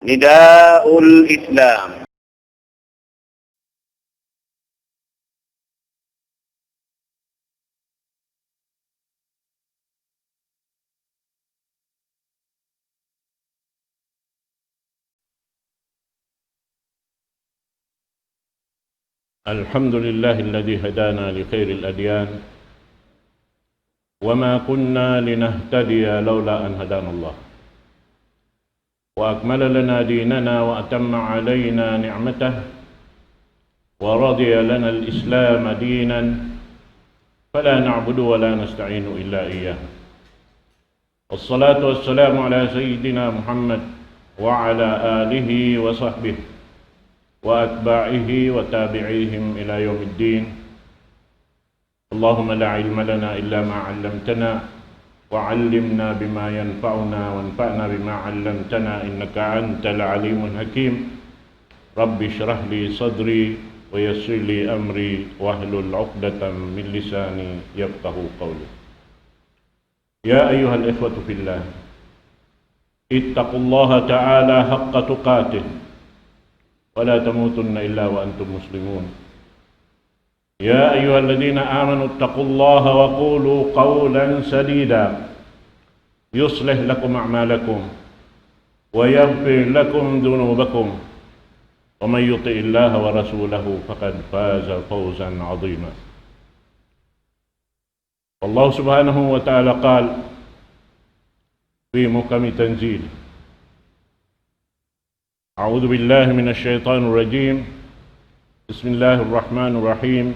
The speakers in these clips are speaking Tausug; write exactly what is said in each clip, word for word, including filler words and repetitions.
نداء الإسلام. الحمد لله الذي هدانا لخير الأديان وما كنا لنهتدي لولا أن هدانا الله وأكمل لنا ديننا وأتم علينا نعمته ورضي لنا الإسلام دينا فلا نعبد ولا نستعين إلا إياه. والصلاة والسلام على سيدنا محمد وعلى آله وصحبه وأتباعه وتابعيهم إلى يوم الدين. اللهم لا علم لنا إلا ما علمتنا، وعلمنا بما ينفعنا، وانفعنا بما علمتنا، إنك أنت العليم الحكيم. رب اشرح لي صدري، ويسر لي أمري، واحلل عقدة من لساني يفقهوا قولي. يا أيها الإخوة في الله، اتقوا الله تعالى حق تقاته، ولا تموتن إلا وأنتم مسلمون. يا أيها الذين آمنوا اتقوا الله وقولوا قولا سديدا، يصلح لكم أعمالكم، ويغفر لكم ذنوبكم، ومن يطع الله ورسوله فقد فاز فوزا عظيما. الله سبحانه وتعالى قال في محكم تنزيله: أعوذ بالله من الشيطان الرجيم. بسم الله الرحمن الرحيم.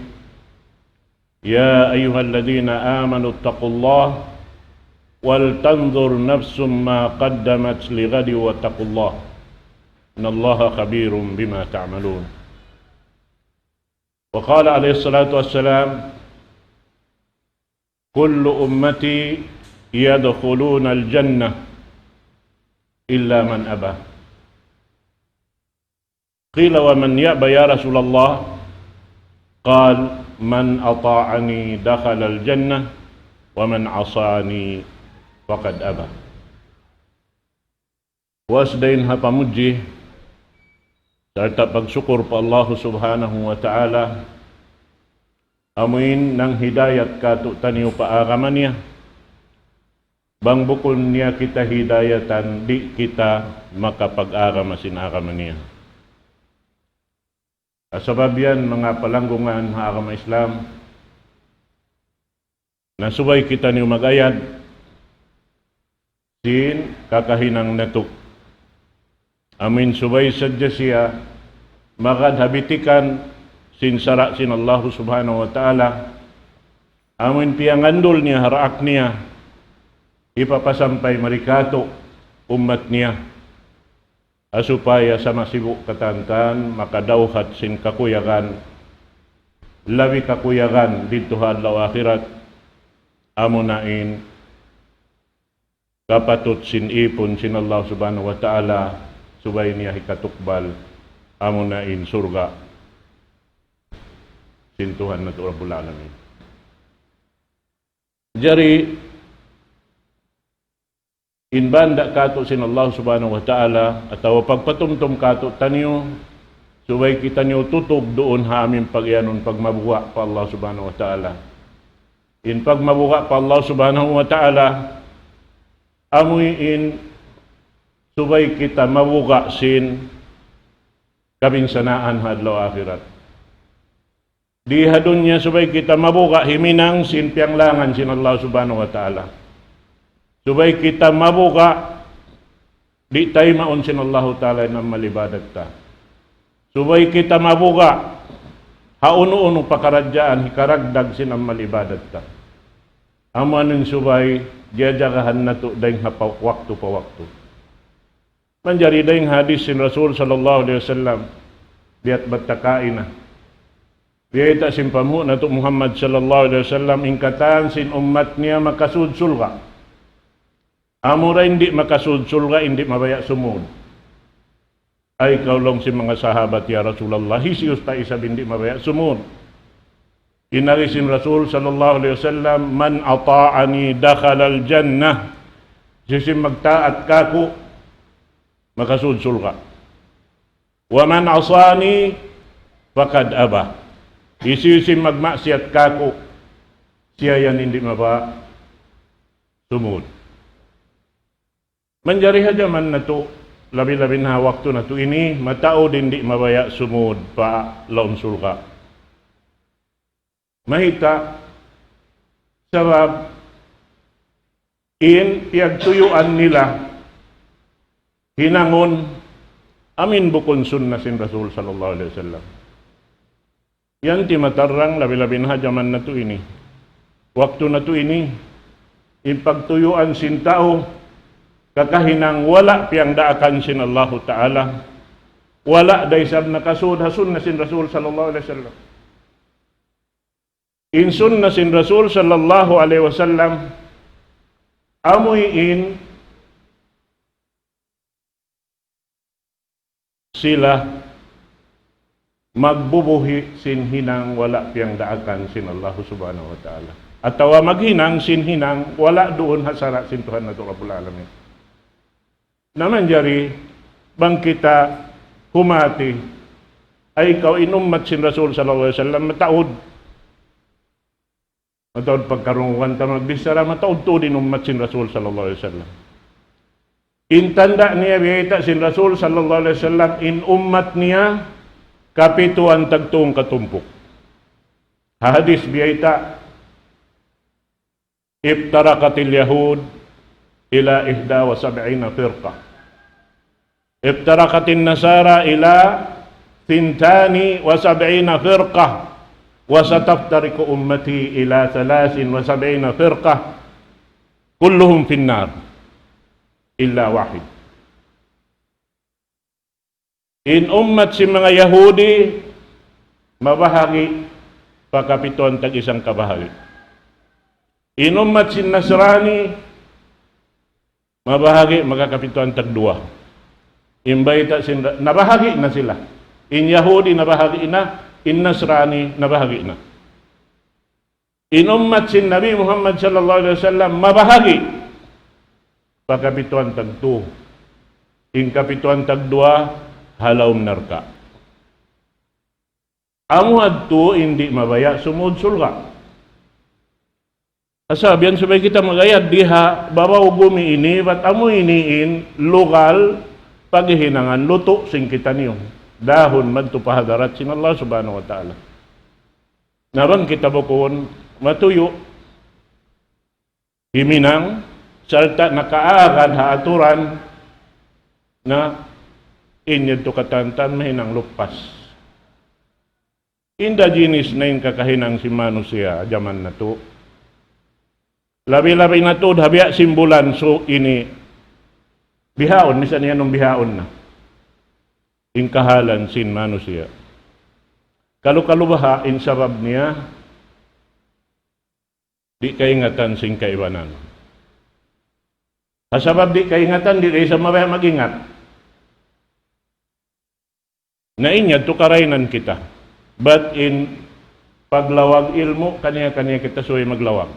يا أيها الذين آمنوا اتقوا الله ولتنظر نفس ما قدمت لغد واتقوا الله إن الله خبير بما تعملون. وقال عليه الصلاة والسلام: كل أمتي يدخلون الجنة إلا من أبى. قيل: ومن يأبى يا رسول الله؟ قال: من أطاعني دخل الجنة ومن عصاني فقد أبى. Puas dayn ha pamudji sarta' pagsukur pa Allahu Subhanahu wa Ta'ala, amuin nanghidayat kātu'niyu pa agama niya. Bang bukun niya kita hidayatan, di' kita makapag-agama sin agama niya. Sabab yan, manga palanggungan ha agama Islam, na subay kitaniyu mag-ayad sin kakahinang natu'. Amuin subay sadja siya magad ha bitikan sin sara' sin Allahu Subhanahu wa Ta'ala. Amuin piyangandul niya ha daak niya, hipapasampay mari kātu' ummat niya. Ha supaya sa' masibu' katantan makadawhat sin kakuyagan, labi kakuyagan didtu ha adlaw akhirat, amuna in kapatut sin ipun sin Allah Subhanahu wa Ta'ala, subay niya hikatukbal, amuna in surga' sin Tuhan natu' Rabbul Alamin. Jari, in banda' kātu' sin Allah Subhanahu wa Ta'ala, atawa pagpatumtum kātu'niyu, subay kitaniyu tutug duun ha amin pagiyanun pagmabuga' pa Allah Subhanahu wa Ta'ala. In pagmabuga' pa Allah Subhanahu wa Ta'ala, amuin subay kita mabuga' sin kabinsanaan ha adlaw akhirat. Di ha dunya subay kita mabuga' himinang sin piyanglangan sin Allah Subhanahu wa Ta'ala. Subay kita mabuga' di' taymaun sin Allahu Ta'ala in amal ibadat ta. Subay kita mabuga' ha unu-unu pakaradjaan hikaragdag sin amal ibadat ta. Amu in subay jajagahan natu' dayn ha pa-, waktu pa waktu. Manjari dayn ha hadis sin Rasul sallallahu alayhi wasallam, biya' bat ta kaina. Biyayta' sin panghu' natu' Muhammad sallallahu alayhi wasallam, in katan sin ummat niya makasud surga'. Amura in di' makasud surga', in di' mabaya' sumud. Ay kaw laung sin manga sahabat, "Ya Rasulullah, hisiyu isab in di' mabaya' sumud?" In agi sin Rasul sallallahu alayhi wasallam, "من أطاعني دخل الجنة." Hisiyu in magtaat kāku', makasud surga'. ومن عصاني فقد أبى. Hisiyu-siyu in magmaksiyat kāku', siya yan di' mabaya' sumud. Manjari ha jaman natu', labi-labi na ha waktu natu' ini, mataud in di' mabaya' sumud pa lawm surga'. Mayta'? Sabab in piyagtuyuan nila hinangun amu in bukun sunna sin Rasul sallallahu alayhi wasallam. Yan timatarrang labi-labi na ha jaman natu' ini. Waktu natu' ini, in pagtuyuan sin tau, kakahinang wala' piyangdaakan sin Allahu Ta'ala, wala' da isab nakasud ha sunna sin Rasul sallallahu alayhi wasallam. In sunna sin Rasul sallallahu alayhi wasallam, amu in sila magbubuhi' sin hinang wala' piyangdaakan sin Allah subhanahu wa ta'ala. Atawa maghinang sin hinang wala' duun ha sara' sin Tuhan natu' Rabbul Alamin. Na manjari, bang kita humati, ay ikaw in ummat sin Rasul sallallahu alayhi wasallam, mataud. Mataud pagkarungugan ta magbichara, mataud tuud in ummat sin Rasul sallallahu alayhi wasallam. In tanda' niya biyayta' sin Rasul sallallahu alayhi wasallam, in ummat niya kapituan tagtung katumpuk. Ha hadis biyayta', افترقت اليهود إلى إحدى وسبعين فرقة، افترقت النصارى إلى ثنتان وسبعين فرقة، وستفترق أمتي إلى ثلاث وسبعين فرقة، كلهم في النار إلا واحد. In ummat sin manga Yahudi, mabahagi' pa kapituan tag isang kabahagi'. In ummat sin Nasrani, mabahagi' makakapituan tag duwa. In bayta' sin, nabahagi' na sila. In Yahudi nabahagi' na, in Nasrani nabahagi' na. In ummat sin Nabi Muhammad sallallahu alayhi wasallam mabahagi' pa kapituan tagtu. In kapituan tagduwa ha lawm narka'. Amu yadtu in di' mabaya' sumud surga'. Sabab yan subay kita magayad di ha babaw gumi ini, bat amu ini in lugal paghihinangan lutu' sin kitaniyu. Dahun madtu pa hadarat sin Allah subhanahu wa ta'ala. Na bang kita bukun matuyu' himinang, sarta' nakaagad ha aturan, na in yadtu katantan mahinang lupas. Inda jinis na in kakahinang sin manusiya' jaman natu'. Labi-labi na tuud ha biya' sin bulan su ini bihaun, misan yan bihaun na. In kahalan sin manusiya'. Kalu-kalu baha' in sabab niya, di' kaingatan sin kaibanan. Ha sabab di' kaingatan, di' da isab mabaya' mag-ingat. Na in yadtu karainan kita. Bat in paglawag ilmu', kaniya-kaniya kita subay maglawag.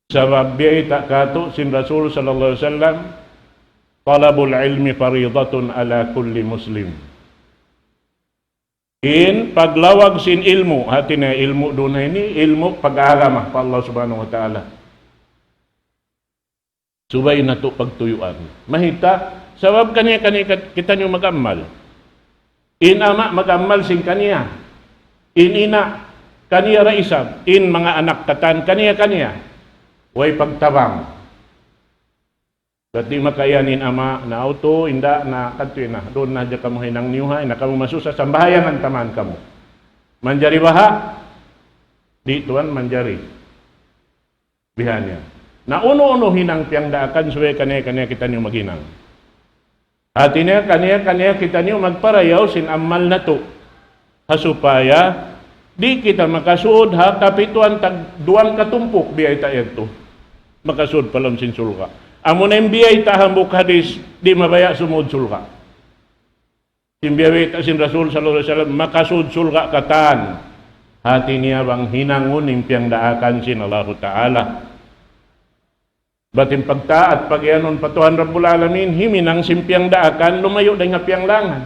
Sabab biyayta' katu' sin Rasul sallallahu alayhi wasallam, طلب العلم فريضة على كل مسلم. In paglawag sin ilmu', hati niya ilmu' duun ha ini, ilmu' pag-agama pa Allah subhanahu wa ta'ala. Subay natu' pagtuyuan. Mayta', sabab kaniya-kaniya kat-, kitaniyu mag-amal. In ama' mag-amal sin kaniya. In ina', kaniya da isab. In manga anak katan, kaniya-kaniya. Way pagtabang. Bat di' makaiyan in ama', na auto, inda', na kadtu na. Duun na hadja kamu hinang niyu ha, inda' kamu masusa, sambahayangan ta man kamu. Manjari baha'? Di' tuwan manjari. Bihan niya. Na unu-unu hinang piyangdaakan subay kaniya-kaniya kitaniyu maghinang. Hati niya kaniya-kaniya kitaniyu magparayaw sin amal natu'. Ha supaya di' kita makasud ha kapituan tag duwang katumpuk biyayta' yadtu. Makasud pa lawm sin surga'. Amuna in biyayta' hambuuk hadis, di' mabaya' sumud surga'. Sin biyayta' sin Rasul sallallahu alayhi wasallam, makasud surga' katan. Hati niya bang hinangun in piyangdaakan sin Allahu Ta'ala. Bat in pagtaat pagiyanun pa Tuhan Rabbul Alamin, himinang sin piyangdaakan, lumayu' dayn ha piyanglangan.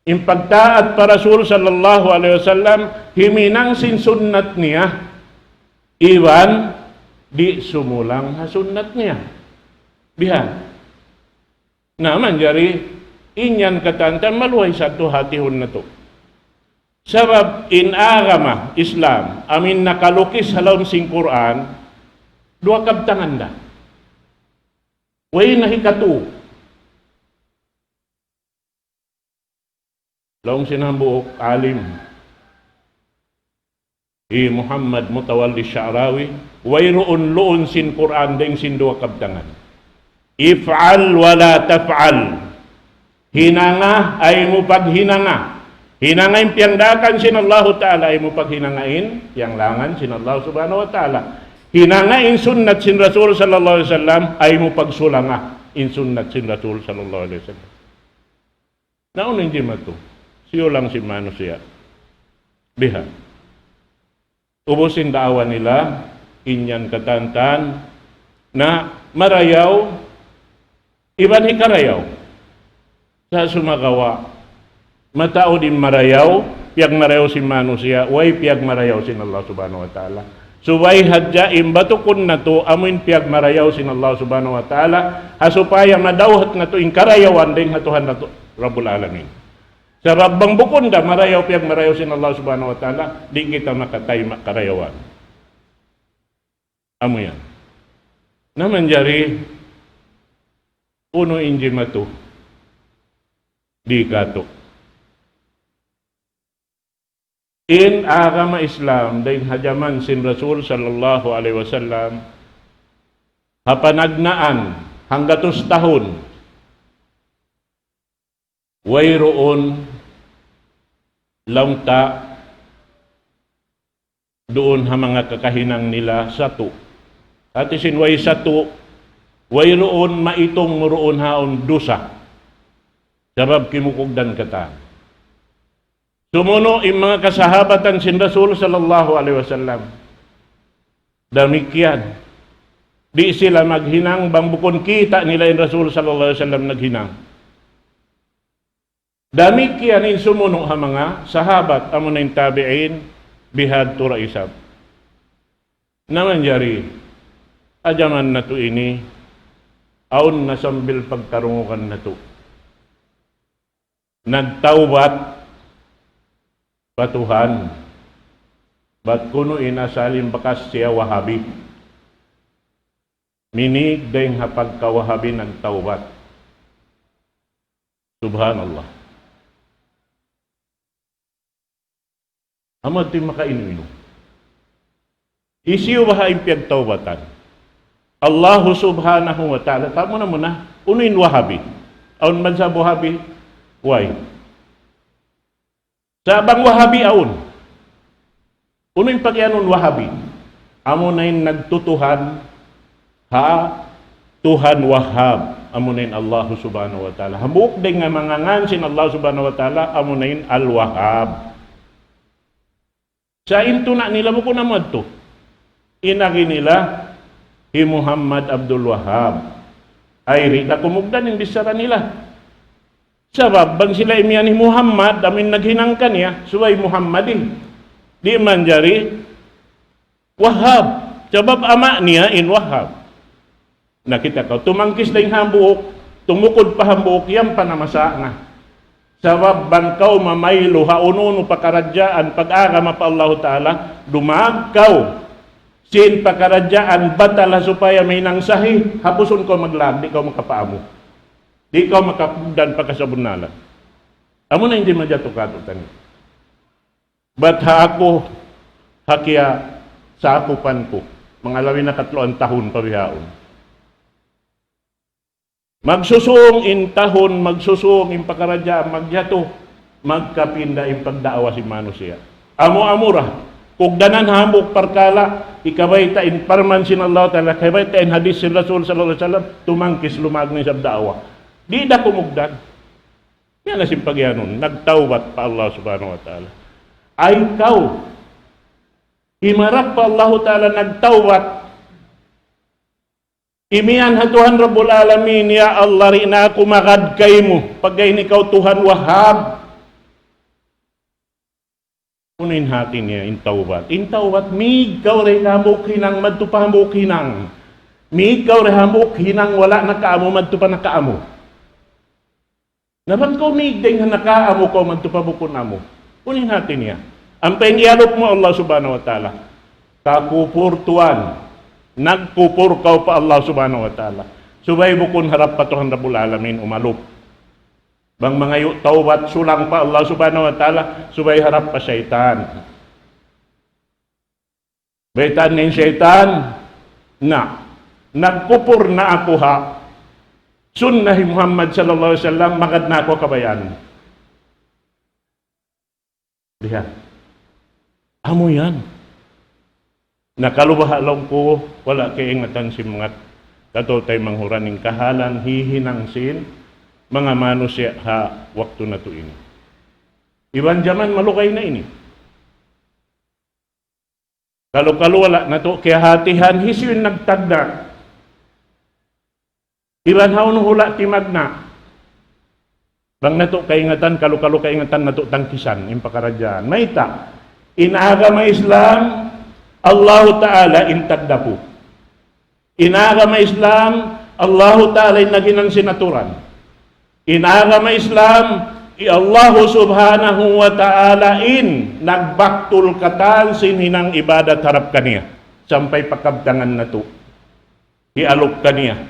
In pagtaat pa Rasul sallallahu alayhi wasallam, himinang sin sunnat niya, iban di' sumulang ha sunnat niya. Bihan. Na, manjari, in yan katantan, maluhay sa tu hatihun natu'. Sabab in agama Islam, amu in nakalukis ha lawm sin Qur'an, duwa kabtangan da. Way na hikatu. Laung sin hambuuk alim, hi Muhammad Mutawalli Sha'rawi, wayruun luun sin Qur'an dayn sin duwa kabtangan. افعل ولا تفعل. Hinanga, ayaw mu paghinanga. Hinanga in piyangdaakan sin Allahu Ta'ala, ayaw mu paghinanga in piyanglangan sin Allah Subhanahu wa Ta'ala. Hinanga in sunnat sin Rasul sallallahu alayhi wasallam, ayaw mu pagsulanga in sunnat sin Rasul sallallahu alayhi wasallam. Na unu in jimatu? Siyulang sin manusiya'. Bihan. Ubus in daawa nila, in yan katantan, na marayaw, iban hikarayaw. Sa' sumagawa', mataud in marayaw, piyagmarayaw sin manusiya', way piyagmarayaw sin Allah Subhanahu wa Ta'ala. Subay hadja in batukun natu', amu in piyagmarayaw sin Allah Subhanahu wa Ta'ala, ha supaya madawhat natu' in karayawan dayn ha Tuhan natu', Rabbul Alamin. Sabab bang bukun da marayaw piyagmarayaw sin Allah Subhanahu wa Ta'ala, di' kita makatayma' karayawan. Amu yan. Na manjari, unu in jimatu di katu'. In agama Islam, dayn ha jaman sin Rasul sallallahu alayhi wasallam, ha panagnaan, hanggatus tahun, wayruun laung ta duun ha manga kakahinang nila satu'. Hati sin way satu', wayruun maitung duun ha yaun dusa. Sabab kimukugdan katan. Sumunu' in manga kasahabatan sin Rasul sallallahu alayhi wasallam. Damikkiyan. Di' sila maghinang bang bukun kita' nila in Rasul sallallahu alayhi wasallam naghinang. Damikkiyan in sumunu' ha manga sahabat, amuna in tabi'in, bihadtu da isab. Na manjari, ha jaman natu' ini, awn na sambil pagkarungugan natu'. Nagtawbat pa Tuhan, bat kunu' in asal in bakas siya Wahabi. Minīg dayn ha pagka-Wahabi nagtawbat. Subhanallah. Amu yadtu in makainu-inu. Hisiyu baha' in piyagtawbatan? Allahu Subhanahu wa Ta'ala. Tamuna-muna, unu in Wahabi? Awn madhab Wahabi? Way. Sa' bang Wahabi awn. Unu in pagiyanun Wahabi? Amuna in nagtutuhan ha Tuhan Wahhab. Amuna in Allahu Subhanahu wa Ta'ala. Hambuuk dayn ha manga ngan sin Allah Subhanahu wa Ta'ala, amuna in Al-Wahhab. Sa' in tuna' nila bukun amu yadtu. In agi nila, hi Muhammad Abdul Wahhab. Ay, di' da kumugdan in bichara nila. Sabab, bang sila imiyan hi Muhammad, amu in naghinang kaniya, subay Muhammad in. Di' manjari Wahhab. Sabab ama' niya in Wahhab. Na kita' kaw, tumangkis da in hambuuk, tumukud pa hambuuk, yan pa na masa na. Sabab bang kaw mamaylu ha unu-unu pakaradjaan, pag-agama pa Allahu Ta'ala, dumag kaw sin pakaradjaan batal ha supaya mahinang sahih, hapusun kaw maglag, di' kaw makapaamu. Di' kaw makapugdan pa kasabunnalan. Amuna in di' majatu katu'tani. Bat ha aku, ha kiya, sa' aku pan ku, manga labi na katluan tahun pa bihaun. Magsusung in tahun, magsusung in pakaradjaan, magjatu, magkapinda in pagdaawa sin manusiya'. Amu-amu ra, kugdanan hambuuk parkala', ikabayta' in parman sin Allah Ta'ala, ikabayta' in hadith sin Rasul sallallahu alayhi wasallam, tumangkis lumag na isab daawa. Di' da kumugdan. Yan na sin pagiyanun, nagtawbat pa Allah Subhanahu wa Ta'ala. Ay kaw, himarap pa Allahu Ta'ala nagtawbat. Imiyan ha Tuhan Rabbul Alamin, "Ya Allah, di' na aku magad kaymu, pagga in ikaw Tuhan Wahhab." Unu in hati niya in tawbat? In tawbat, mīg kaw dayn ha hambuuk hinang madtu pa hambuuk hinang. Mīg kaw dayn ha hambuuk hinang wala' na kaamu madtu pa nakaamu. Na bang kaw mīg dayn ha nakaamu kaw madtu pa bukun amu. Unu in hati niya? Ampa in iyalup mu Allah Subhanahu wa Ta'ala. Kakupur tuwan. Nagkupur kaw pa Allah Subhanahu wa Ta'ala. Subay bukun harap pa Tuhan Rabbul Alamin umalup. Bang mangayu' tawbat sulang pa Allah Subhanahu wa Ta'ala, subay harap pa saytan. Baytaan in saytan, na, nagkupur na aku ha sunnah hi Muhammad sallallahu alayhi wasallam, magad na aku kabayaan. Lihat. Amu yan. Na kalu baha' laung ku, wala' kaingatan sin manga kataw-taymanghuran in kahalan hihinang sin manga manusiya' ha waktu natu' ini. Iban jaman malugay na ini. Kalu-kalu wala' natu' kiyahatihan hisiyu in nagtagna'. Iban hawnu hula' timagna'. Bang natu' kaingatan, kalu-kalu kaingatan natu' tangkisan, in pakaradjaan. Mayta', in agama Islam, Allahu Ta'ala in tagdapu. In agama Islam, Allahu Ta'ala in naghinang sin aturan. In agama Islam, hi Allahu Subhanahu wa Ta'ala in nagbaktul katan sin hinang ibadat harap kaniya. Sampay pa kabtangan natu'. Hialup kaniya.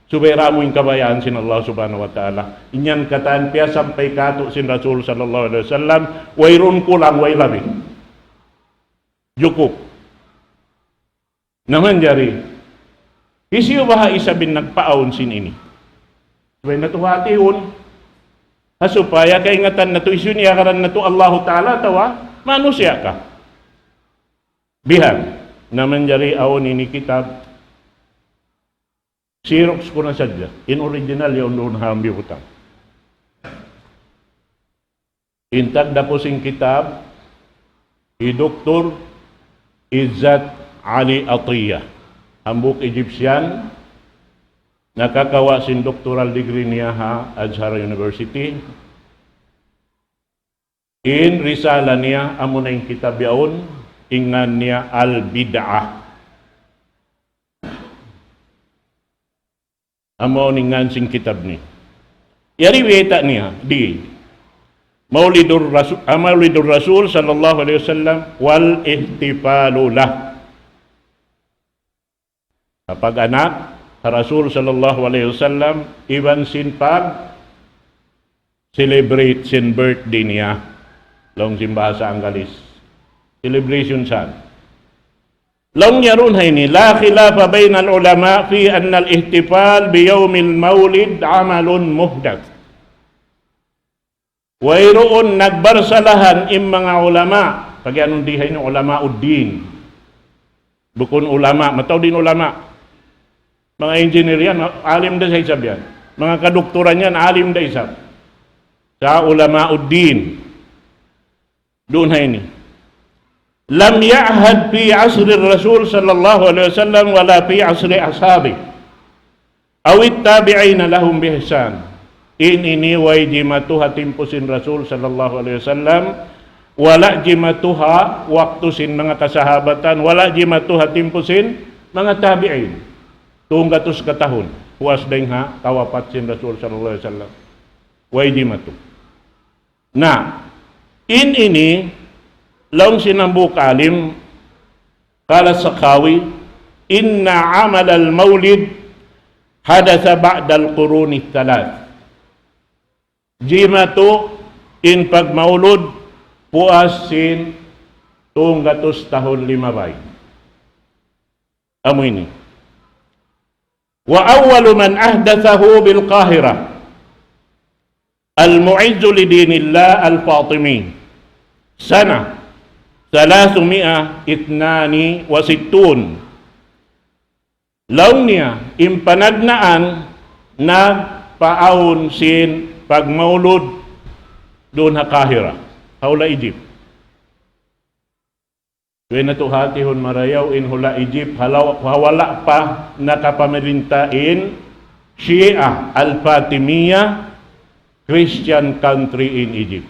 Subay da amu in kabayaan sin Allah Subhanahu wa Ta'ala. In yan katan piyasampay kātu' sin Rasul sallallahu alayhi wasallam, wayruun kulang, way labi. Jukup. Na manjari, hisiyu baha' isab in nagpaawn sin ini? Subay natu' hatihun. Ha supaya kaingatan natu' hisiyu in iyagaran natu', Allahu Ta'ala atawa manusiya' ka. Bihan, na manjari awn ini kitab, Xerox ku na sadja, in original yaun duun ha ambi butang. In tagdapu sin kitab, hi Doktor Izzat Ali Atiyah. Hambuuk Egyptian, nakakawa' sin doctoral degree niya ha Azhar University. In risala niya, amuna in kitab yaun, in ngan niya Al-Bid'ah. Amu in ngan sin kitab niya. Yari biyayta' niya, di. Maulidur Rasul, ah, Maulidur Rasul sallallahu alayhi wasallam wal ihtifalu lah. Pag-anak ha Rasul sallallahu alayhi wasallam, iban sin pag-celebrate sin birthday niya. Laung sin bahasa Anggalis. Celebration san. Laung niya duun ha ini, لا خلاف بين العلماء في أن الاحتفال بيوم المولد عمل محدث. Wayruun nagbarsalahan in manga ulama. Pag-iyanun di ha ini ulama uddin. Bukun ulama, mataud in ulama. Manga engineer yan, alim da isab yan. Manga kadukturan yan, alim da isab. Sa ulama uddin. Duun ha ini. لم يعهد في عصر الرسول صلى الله عليه وسلم ولا في عصر أصحابه أو التابعين لهم بإحسان. In ini way jimatu ha timpu sin Rasul sallallahu alayhi wasallam, wala' jimatu ha waktu sin manga kasahabatan, wala' jimatu ha timpu sin manga tabi'in. Tunggatus ka tahun, puas dayn ha kawapat sin Rasul sallallahu alayhi wasallam. Way jimatu. Na, in ini, laung sin hambuuk alim, قال السخاوي: إن عمل المولد حدث بعد القرون الثلاث. Jimatu in pagmaulud puas sin tunggatus tahun limabay. Amu ini. وأول من أحدثه بالقاهرة المعز لدين الله الفاطمي سنة ثلاثمائة اثنان وستون. Laung niya, in panagnaan nagpaawn sin pagmaulud duun ha Kahira, ha hula' Egypt. Way natu' hatihun marayaw in hula' Egypt, halaw-, ha wala' pa nakapamirinta in Shia al-Fatimiyya, Christian country in Egypt.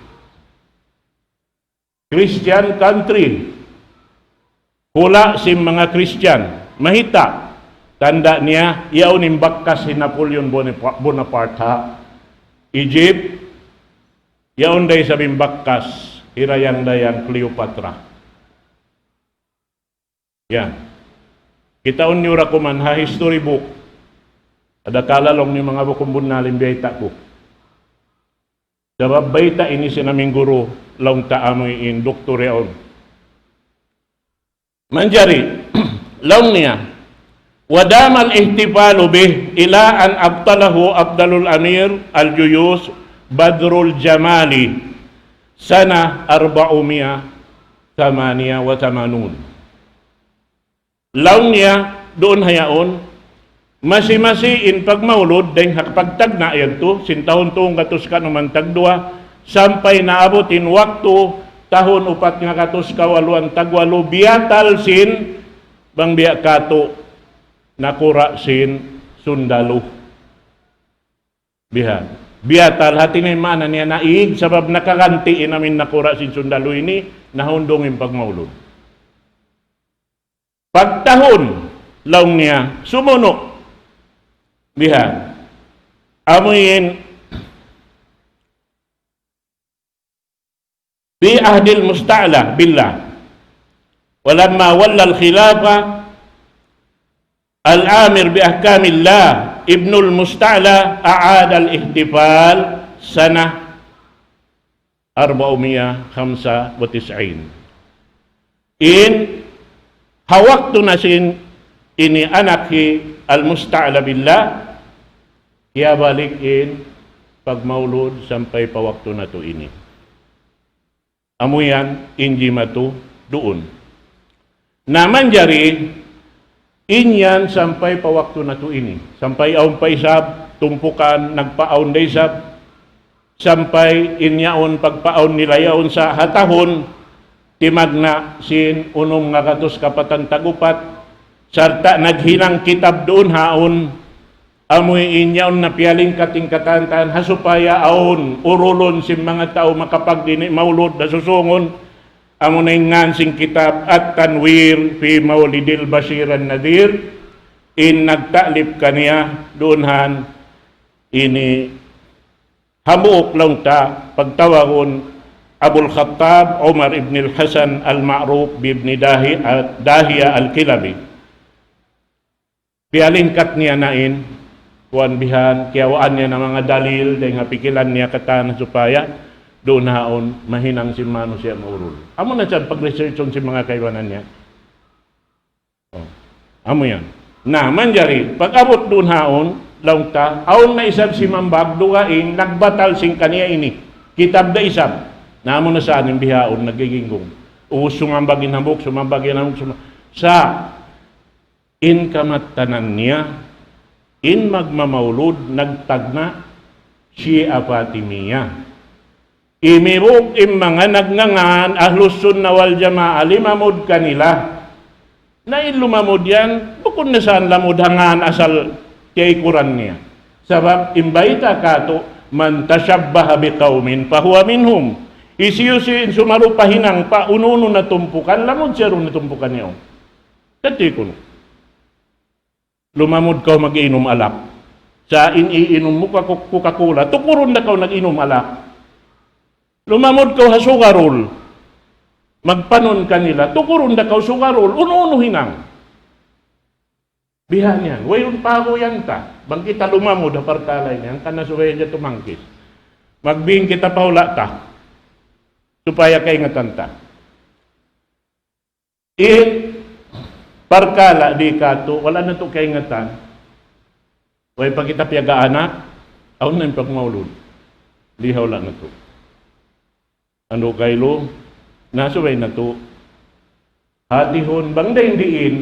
Christian country. Hula' sin manga Christian. Mayta'? Tanda' niya, yaun in bakas hi Napoleon Bonapa-, Bonaparte ha Egypt. Yaun da isab in bakas hi dayang-dayang Cleopatra. Yan. Kitaun niyu da kuman ha history book. Adakala laung niyu manga bukun bunnal in biyayta' ku. Sabab bayta' ini sin amu in guru, laung ta amu in doktor yaun. Manjari, laung niya, ودام الاحتفال به إلى أن أبطله أفضل الأمير الجيوش بدر الجمال سنة أربعمية ثمانية وثمانون. Laung niya, duun ha yaun, masi-masi in pagmaulud, dayng ha pagtagna' yadtu, sin tahun tū gatus kanuman tagduwa, sampay naabut in waktu, tahun upat ngagatus kawaluan tagwalu, biyatal sin, bang biya' katu', nakura' sin sundalu. Biha. Biyatal hati niya maana niya naig, sabab nakaganti in amu in nakura' sin sundalu ini, nahundung in pagmaulud. Pagtahun, laung niya, sumunu'. Biha. Amu in, في عهد المستعلى بالله. ولما ولى الخلافة الآمر بأحكام الله ابن المستعلى أعاد الاحتفال سنة أربعمية خمسة وتسعين. In, ha waktu na sin ini anak hi Al-Musta'la Billah, kiyabalik in pagmaulud sampay pa waktu natu' ini. Amu yan, in jimatu duun. Na manjari, in yan sampay pa waktu natu' ini. Sampay awn pa isab, tumpukan, nagpaawn da isab. Sampay in yaun pagpaawn nila yaun sa ha tahun, timagna' sin unum ngagatus kapatan tag-upat, sarta' naghinang kitab duun haun, amu in yaun na piyalingkat in katan-katan ha supaya awn urulun sin manga tau makapagdini' maulud da susūngun, amu na in ngān sin kitab At-Tanwir fi Mawlidil Bashir An-Nadhir, in nagta'lif kaniya duun han ini hambuuk laung ta pagtawagun Abul Khattab Umar ibn al-Hasan al-Ma'ruf bi ibn Dahi-, Dahiya al-Kilabi. Piyalingkat niya na in, kuwan bihan, kiyawaan niya na manga dalil, dayng ha pikilan niya katan supaya duun haun mahinang sin manusiya' maurul. Amu na siya pag-researchun sin manga kaibanan niya. Oh. Amu yan. Na, manjari, pag-abut duun haun, laung ta, awn na isab simambag dugaing nagbatal sin kaniya ini. Kitab da isab. Na, amu na sa in bihaun, nagiginggung. Ubus sumambag in hambuuk, sumambag in hambuuk, sumambag. Sa, in kamattanan niya, in magmamaulud, nagtagna', Shia Fatimiyya. Imibug in manga nagngangan Ahlus Sunnah wal Jamaah limamud kanila. Na in lumamud yan, bukun na sa lamud ha ngan asal tiyaykuran niya. Sabab in bayta' katu', من تشبه بقوم فهو منهم. Hisiyu-siyu in sumarupa hinang pa unu-unu na tumpukan, lamud siya duun na tumpukan niya. Kati kunu'. Lumamud kaw mag-inum alak. Sa' in iinum mu Coca-, Coca-Cola, tukurun da kaw nag-inum alak. Lumamud kaw ha sugarol. Magpanun kanila, tukurun da kaw sugarol, unu-unu hinang. Bihan yan, wayruun paguyan ta. Bang kita lumamud ha parkala' ini, hangkan na subay hadja tumangkis. Magbing kita pa hula' ta. Supaya kaingatan ta. In parkala' di katu', wala' natu' kaingatan. Way pa kita piyag-aanak, awn na in pagmaulud. Di ha hula' natu'. Andu' kailu, na subay natu'. Hatihun bang dayn diin,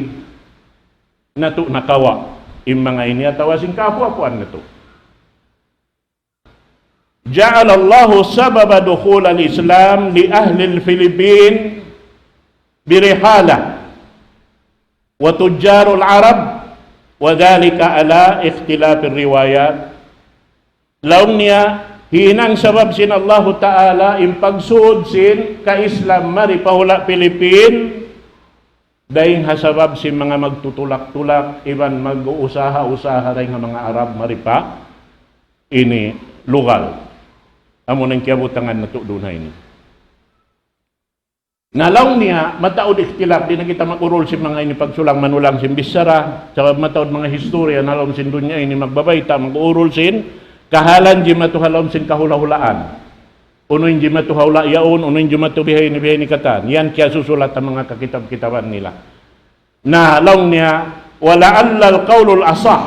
natu' nakawa'. In manga ini atawa sin kaapu-apuan natu'. جعل الله سبب دخول الإسلام لأهل الفلبين برحالة وتجار العرب، وذلك على اختلاف الروايات. Laung niya, hinang sabab sin Allahu Ta'ala in pagsud sin ka-Islam mari pa hula' Pilipin, dayng ha sabab sin manga magtutulak-tulak, iban mag-uusaha-usaha dayng ha manga Arab mari pa ini lugal. Amu na in kiyabutangan natu' duun ha ini. Na laung niya, mataud ikhtilaf, di' na kita mag-urul sin manga ini pagsulang-manulang sin bichara, sabab mataud manga historian ha lawm sin dunya ini magbabayta', mag-urul sin kahalan jimatu ha lawm sin kahula'-hulaan. Unu in jimatu ha hula' yaun, unu in jimatu bihaini, bihaini katan. Yan kiyasusulat ha manga kakitab-kitaban nila. Na laung niya, ولعل القول الأصح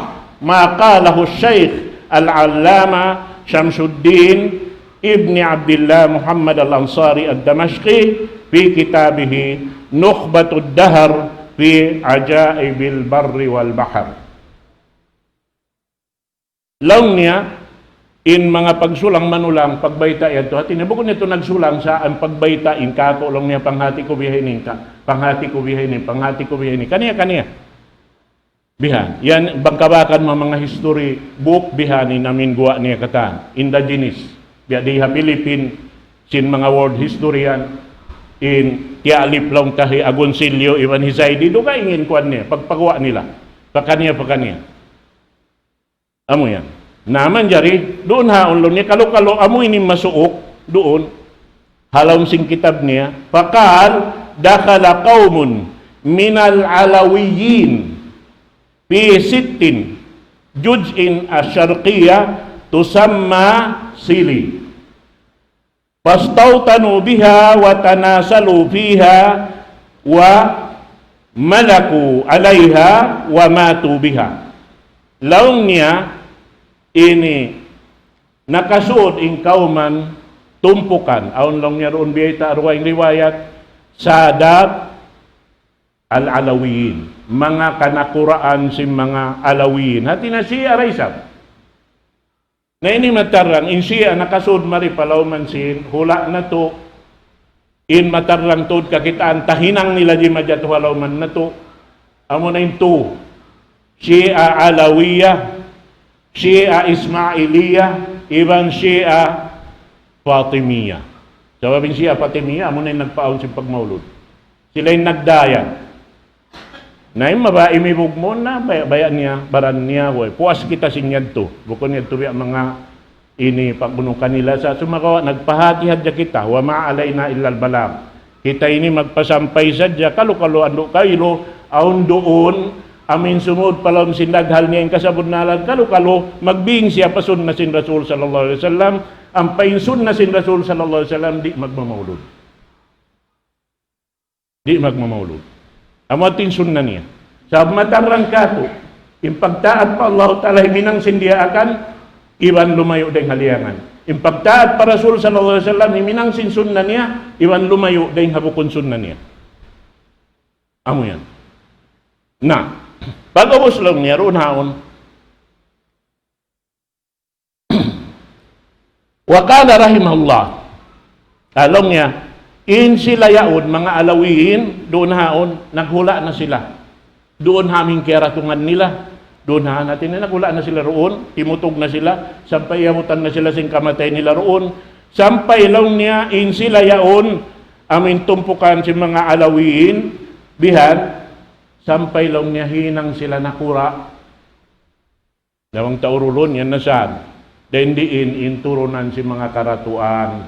ما قاله الشيخ العلامة شمس الدين ابن عبد الله محمد الأنصاري الدمشقي في كتابه نخبة الدهر في عجائب البر والبحر. Laung niya, in manga pagsulang-manulang, pagbayta' yadtu, hati niya, bukun yadtu nagsulang sa' in pagbayta' in kāku', laung niya, panghati ku bihaini, ka, panghati ku bihaini, panghati ku bihaini. Kaniya, kaniya. Bihan. Yan, bang kabakan manga history book, bihan in amin guwa' niya katan. Indigenous. Biya' di ha Philippine, sin manga world historian, in tiyalif laung ta hi Agoncillo, iban hi Zaidi, dugaing in kuwan niya, pagpaguwa' nila. Pakaniya, pakaniya. Amu yan. Na manjari, duun ha laung niya, kalu-kalu, amu ini masuuk, duun. Ha lawm sin kitab niya, فقال دخل قوم من العلويين في ست جزء الشرقية تسمى سيلي. فاستوطنوا بها وتناسلوا فيها وملكوا عليها وماتوا بها. Laung niya ini nakasud in kawman tumpukan. Awn laung niya duun biyayta' dugaing riwayat, Sadat al-Alawiyin. Manga kanakuraan sin manga Alawiyin. Hati niya Shia da isab. Na ini matarrang, in Shia nakasud mari pa lawm sin hula' natu', in matarrang tuud kakitaan, tahinang nila jimatu ha lawm natu'. Amu na in tu, Shia Alawiya, Shia Ismailiya, iban Shia Fatimiya. Sabab in Shia Fatimiya, amu na in nagpaawn sin pagmaulud. Sila in nagdayan. Na in mabaya' imibug mu na, baya'-baya' niya, baran niya, way. Puas kita sin yadtu. Bukun yadtu biya' manga ini pag-unu kanila sa' sumagawa' nagpahāti hadja kita, وما علينا إلا البلاغ. Kita ini magpasampay sadja, kalu-kalu andu' kailu, awn duun, amu in sumud pa lawm sin daghal niya in kasabunnalan, kalu-kalu, magbing siya pa sunna sin Rasul sallallahu alayhi wasallam, ampa in sunna sin Rasul sallallahu alayhi wasallam, di' magmamaulud. Di' magmamaulud. Amu yadtu in sunna niya. Sabab matarrang kātu', in pagtaat pa Allah Ta'ala himinang sin diyaakan, iban lumayu' dayng ha liyangan. In pagtaat pa Rasul sallallahu alayhi wasallam himinang sin sunna niya, iban lumayu' dayng ha bukun sunna niya. Amu yan. Na, pag'ubus laung niya, duun haun. وقال رحمه الله. Laung niya, in sila yaun, manga Alawiyin, duun haun, naghula' na sila. Duun ha amin kiyaratungan nila. Duun ha natin na naghula' na sila duun, timutug na sila, sampay iyabutan na sila sin kamatay nila duun. Sampay laung niya, in sila yaun, amin tumpukan sin manga Alawiyin, bihan, sampay laung niya hinang sila nakura'. Na bang ta urulun yan na saan? Dayn diin in turunan sin manga karatuan,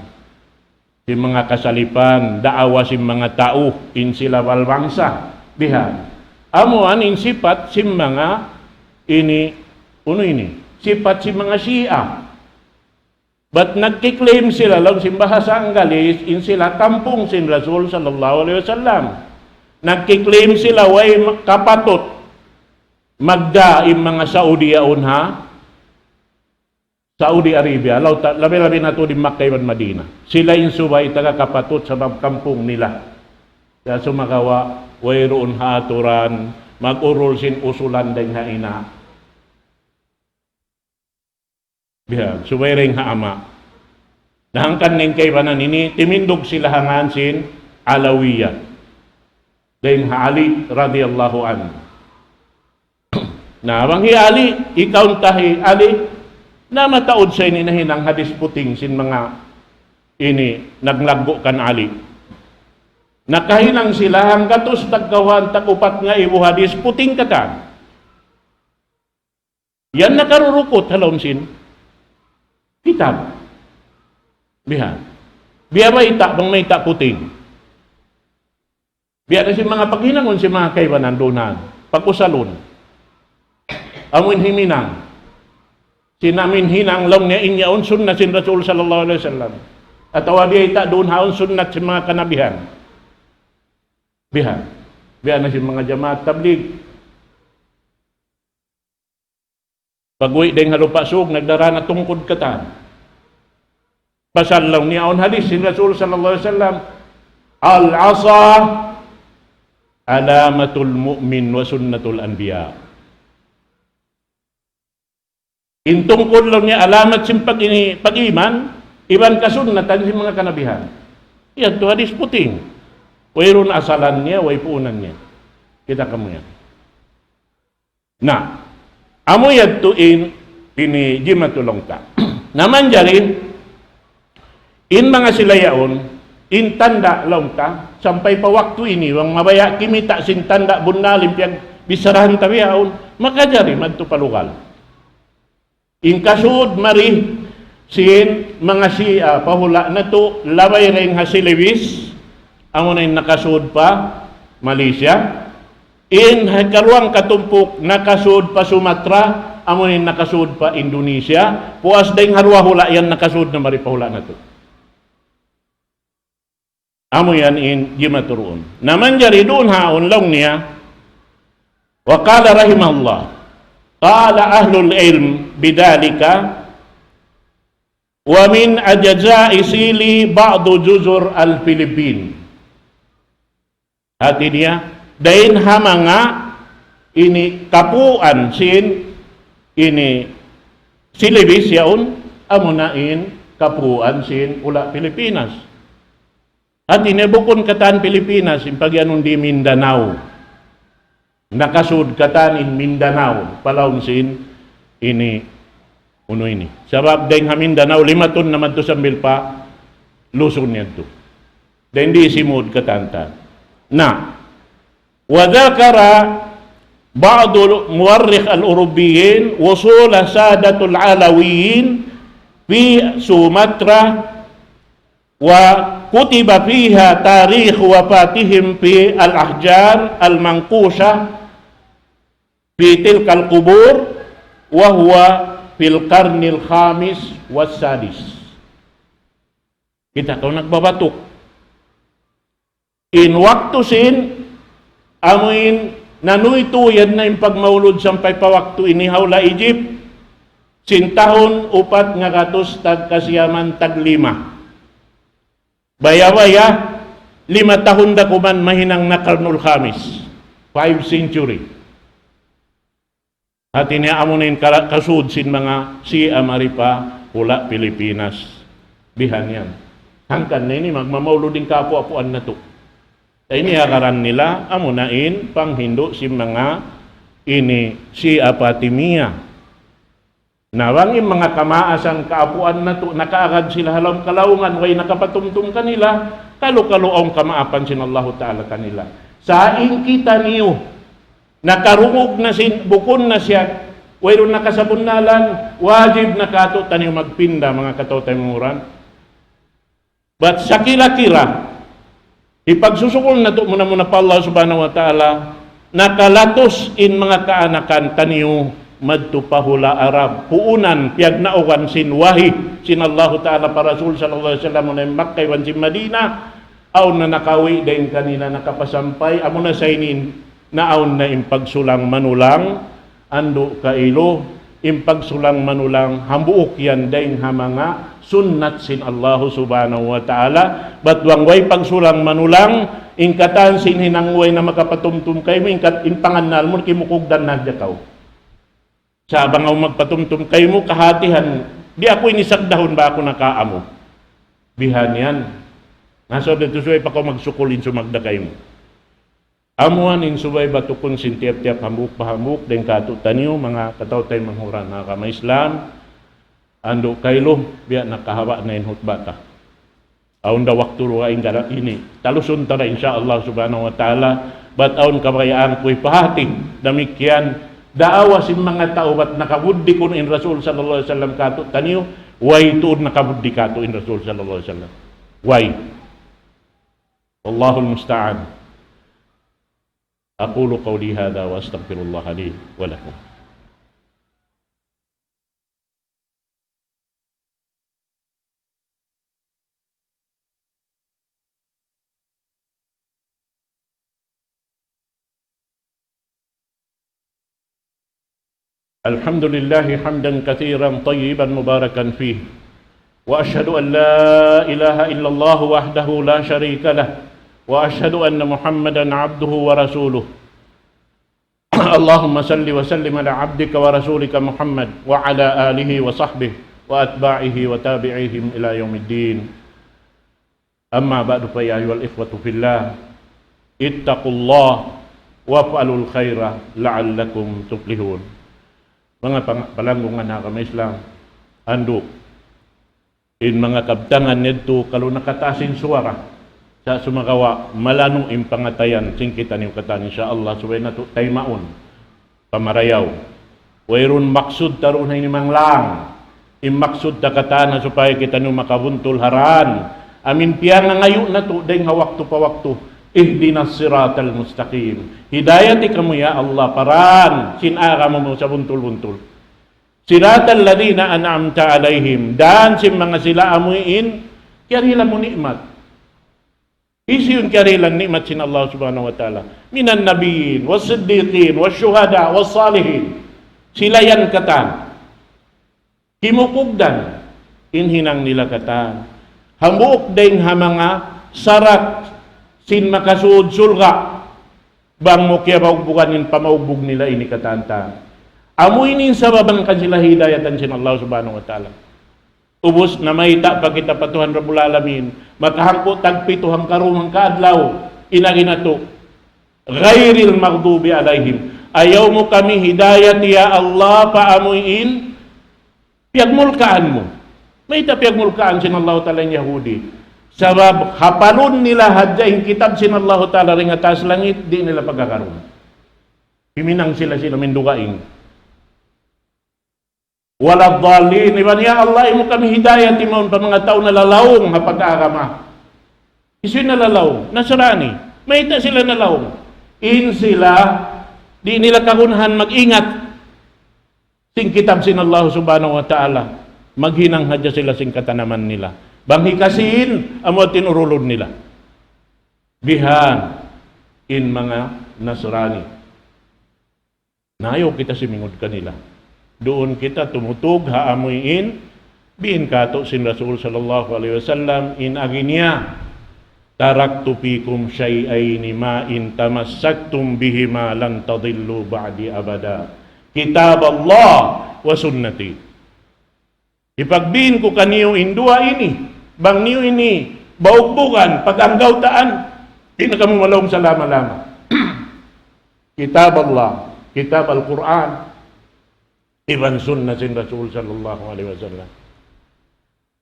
sin manga kasalipan, daawa sin manga tau, in sila balbangsa. Bihan. Amu yan in sipat sin manga ini, unu ini? Sipat sin manga Shia. Bat nagkiklaim sila, laung sin bahasa Anggalis, in sila kampung sin Rasul sallallahu alayhi wasallam. Nagkiklaim sila way ma-, kapatut magda in manga Saudi yaun ha Saudi Arabia, laung ta, labi-labi na tuud in Makkah iban Madinah. Sila in subay taga kapatut sabab kampung nila. Sa' sumagawa', wayruun ha aturan, mag-urul sin usulan dayn ha ina'. Bihan, subay dayn ha ama'. Na hangkan in kaibanan ini, timindug sila ha ngan sin Alawiya. Dayn ha Ali radiyallahu anhu. Na, bang hi Ali, ikaw ta hi Ali, na mataud sa ini nahinang hadis puting sin manga ini naglaggu' kan Ali. Nakahinang sila hanggatus tagkawhaan tag-upat ngaibu hadis puting katan. Yan nakarurukut ha lawm sin kitab. Bihan. Biya' bayta' bang mayta' puting. Biya' na sin manga paghinangun sin manga kaibanan duun na, pag-usalun. Amuin himinang. Sin amuin hinang laung niya in yaun sunnat sin Rasul sallallahu alayhi wasallam. Atawa biya' ita' duun haun sunnat sin manga kanabihan. Bihan. Biya' na sin manga jamaat tablig. Pag-uwi' dayn ha Lupa' Sug, nagdara na tungkud katan. Pasal laung niya awn hadis sin Rasul sallallahu alayhi wasallam, "العصا علامة المؤمن وسنة الأنبياء." In tungkud laung niya alamat sin pag-, ini, pag-iman, iban kasunnatan sin manga kanabihan. Yadtu hadis puting. Wayruun asalan niya, way puunan niya. Kita' kamu yan. Na, amu yadtu in, ini jimatu laung ta. Na manjari, in manga sila yaun, in tanda' laung ta, sampay pa waktu ini, bang mabaya' kimita' sin tanda' bunnal in piyagbissarahan ta bihaun, makajari madtu pa lugal. In kasud mari sin manga Shia pa hula' natu', labay dayn ha Celebes, amuna in nakasud pa Malaysia. In hikaruwang katumpuk nakasud pa Sumatra, amuna in nakasud pa Indonesia. Puas dayn ha duwa hula' yan nakasud na mari pa hula' natu'. Amu yan in jimatu duun. Na manjari duun haun laung niya, وقال رحمه الله، قال أهل العلم بذلك، ومن أجزاء شيلي بعض جزر الفلبين. Hati niya, dayn ha manga ini kapuan sin ini Celebes yaun, amuna in kapuan sin hula' Pilipinas. Hati niya bukun katan Pilipinas, in pagiyanun di Mindanao. Nakasud katan in Mindanao, pa lawm sin ini, unu ini. Sabab dayn ha Mindanao, limatun na madtu sambil pa Luzon yadtu. Dayn di simud katan ta. Na, وذكر بعض مؤرخ الأوروبيين وصول سادة العلويين في سومطرة وكتب فيها تاريخ وفاتهم في الأحجار المنقوشة في تلك القبور، وهو في القرن الخامس والسادس. Kita' kaw nagbabatuk. In waktu sin, amuin nanuytuy na in pagmaulud sampay pa waktu ini ha hula' Egypt, sin tahun upat ngagatus tagkasiyaman taglima. Baya'-baya', lima tahun da kuman mahinang na Karnul Khamis, five century. Hati niya amu na in kala-, kasud sin manga Shia mari pa hula' Pilipinas. Bihan yan. Hangkan na ini magmamaulud in kaapu'-apuan natu'. Ini agaran nila, amu na in panghindu' sin manga ini Shia Fatimiyah. Na bang in manga kamaasan kaapuan natu', nakaagad sila ha lawm kalaungan, way nakapatumtum kanila, kalu-kalu awn kamaapan sin Allahu Ta'ala kanila. Sa' in kitaniyu, nakarungug na sin, bukun na siya, wayruun na kasabunnalan, wajib na kātu'niyu magpinda, manga kataw-taymanghuran. Bat sakira-kira, hipagsusukul natu' muna-muna pa Allah Subhanahu wa Ta'ala, nakalatus in manga kaanakan taniyu madtu pa hula' Arab. Puunan, piyagnaugan sin wahi sin Allahu Ta'ala pa Rasul sallallahu alayhi wasallam, muna Makkah iban sin Madinah, awn na nakawi' dayn kanila nakapasampay, amuna sa' ini in naawn na in pagsulang-manulang, andu' kailu, in pagsulang-manulang, hambuuk yan dayn ha manga sunnat sin Allahu Subhanahu wa Ta'ala, bat bang way pagsulang-manulang, in katan sin hinang way na makapatumtum kaymu, in kat-, in pangannal mu, kimukugdan na hadja kaw. Sa' bang awn magpatumtum kaymu, kahatihan, di' aku ini sagdahun ba aku nakaamu. Bihan yan. Nasab da tuud subay pa kaw magsukul in sumagda kaymu. Amu yan in subay batukun sin tiyap-tiyap hambuuk pa hambuuk dayn kātu'niyu, manga kataw-taymanghuran ha agama Islam, andu' kailu, biya' nakahaba' na in hutba ta. Awn da waktu dugaing gara ini. Talusun ta da, insya Allah subhanahu wa ta'ala. Bat awn kabayaan ku hipahāti, damikkiyan daawa sin manga tau bat nakabuddi kunu' in Rasul sallallahu alayhi wasallam kātu'niyu, way tuud nakabuddi kātu' in Rasul sallallahu alayhi wasallam. Way. والله المستعان. أقول قولي هذا وأستغفر الله لي ولكم. الحمد لله حمدا كثيرا طيبا مباركا فيه، وأشهد أن لا إله إلا الله وحده لا شريك له، وأشهد أن محمدا عبده ورسوله. اللهم صل وسلم على عبدك ورسولك محمد وعلى آله وصحبه وأتباعه وتابعيهم إلى يوم الدين. أما بعد، فيا أيها الإخوة في الله، اتقوا الله وافعلوا الخير لعلكم تفلحون. Manga pang-, palanggungan ha agama Islam, andu', in manga kabtangan yadtu kalu nakataas in suwara, sa' sumagawa' malanu' in pangatayan sin kitaniyu katan, insya Allah, subay natu' taymaun pa marayaw. Wayruun maksud ta duun ha ini manglang. In maksud ta katan ha supaya kitaniyu makabuntul ha dan. Amu in piyangangayu' natu' dayn ha waktu pa waktu. اهدنا الصراط المستقيم. Hidayati kamu ya Allah pa dan sin agama mu sabuntul-buntul. صراط الذين أنعمت عليهم. Dan sin manga sila amuin kiyarihilan mu ni'mat. Hisiyu in kiyarihilan ni'mat sin Allah subhanahu wa ta'ala? من النبيين والصديقين والشهداء والصالحين. Sila yan katan. Kimukugdan in hinang nila katan. Hambuuk dayn ha manga sarat sin makasud surga'. Bang mu kiyabaugbugan in pamaugbug nila ini katan-katan. Amu ini in sabab hangkan sila hidayatan sin Allah subhanahu wa ta'ala. Ubus na mayta' pa kita pa Tuhan Rabbul Alamin, makahangpu' tagpitu hangkarum hangka adlaw, in agi natu', غير المغضوب عليهم. Ayaw mu kami hidayati ya Allah pa amuin piyagmulkaan mu. Mayta' piyagmulkaan sin Allahu Ta'ala in Yahudi? Sabab hapalun nila hadja in kitab sin Allahu Ta'ala dayn ha taas langit, di' nila pag-agarun. Himinang sila-sila amuin dugaing. ولا الضالين. Iban, ya Allah, ayaw mu kami hidayati mawn pa manga tau nalalaung ha pag-agama. Hisiyu in nalalaung? Nasrani. Mayta' sila nalaung? In sila, di' nila kagunahan mag-ingat sin kitab sin Allah subhanahu wa ta'ala. Maghinang hadja sila sin katanaman nila. Bang hikasiin, amu in urulun nila. Bihan in manga Nasrani. Na ayaw kita simingud kanila. Duun kita tumutug ha amuin biin katu' sin Rasul sallallahu alayhi wasallam, in agi niya, تركت فيكم شيئين ما إن تمسكتم بهما لن تضلوا بعدي أبدا، كتاب الله وسنتي. Hipagbiin ku kaniyu in duwa ini, bang niyu ini baugbugan, pag-anggawtaan, di' na kamu malaung salama-lama. Kitab Allah, kitab Al-Qur'an, iban sunna sin Rasul sallallahu alayhi wasallam.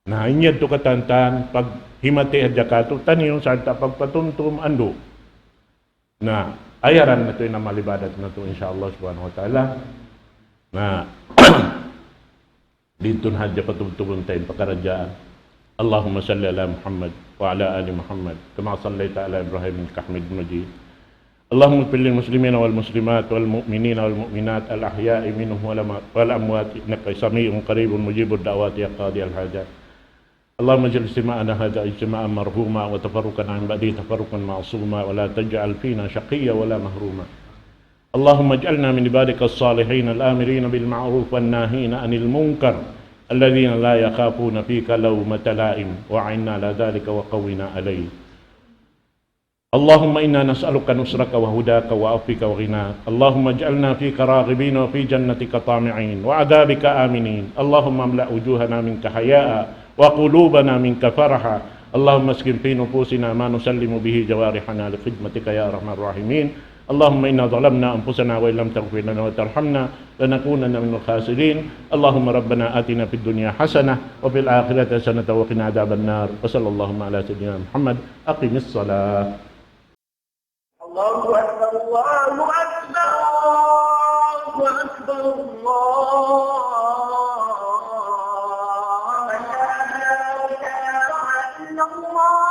Na, in yadtu katan-katan, paghimati hadja katu'niyu, sarta' pagpatumtum, andu'. Na, ayaran natu' in amal ibadat natu', insya Allah subhanahu wa ta'ala. Na, didtu na hadja patubtubun ta in pakaradjaan. اللهم صل على محمد وعلى آل محمد كما صليت على إبراهيم إنك حميد مجيد. اللهم اغفر للمسلمين والمسلمات والمؤمنين والمؤمنات الأحياء منهم والأم-، والأموات إنك سميع قريب مجيب الدعوات يا قاضي الحاجات. اللهم اجعل اجتماعنا هذا اجتماعا مرحوما وتفرقنا من بعده تفرقا معصوما ولا تجعل فينا شقيا ولا محروما. اللهم اجعلنا من عبادك الصالحين الآمرين بالمعروف والناهين عن المنكر الذين لا يخافون فيك لومة لائم وأعنا على ذلك وقونا عليه. اللهم إنا نسألك نصرك وهداك وعفوك وغناك. اللهم اجعلنا فيك راغبين وفي جنتك طامعين وعذابك آمنين. اللهم املأ وجوهنا منك حياء وقلوبنا منك فرحا اللهم اسكن في نفوسنا ما نسلم به جوارحنا لخدمتك يا أرحم الراحمين. اللهم إنا ظلمنا أنفسنا وإن لم تغفر لنا وترحمنا لنكونن من الخاسرين. اللهم ربنا آتنا في الدنيا حسنة وفي الآخرة حسنة وقنا عذاب النار. وصلى اللهم على سيدنا محمد. أقم الصلاة. الله أكبر، الله أكبر، الله أكبر، الله أكبر. لا إله إلا الله.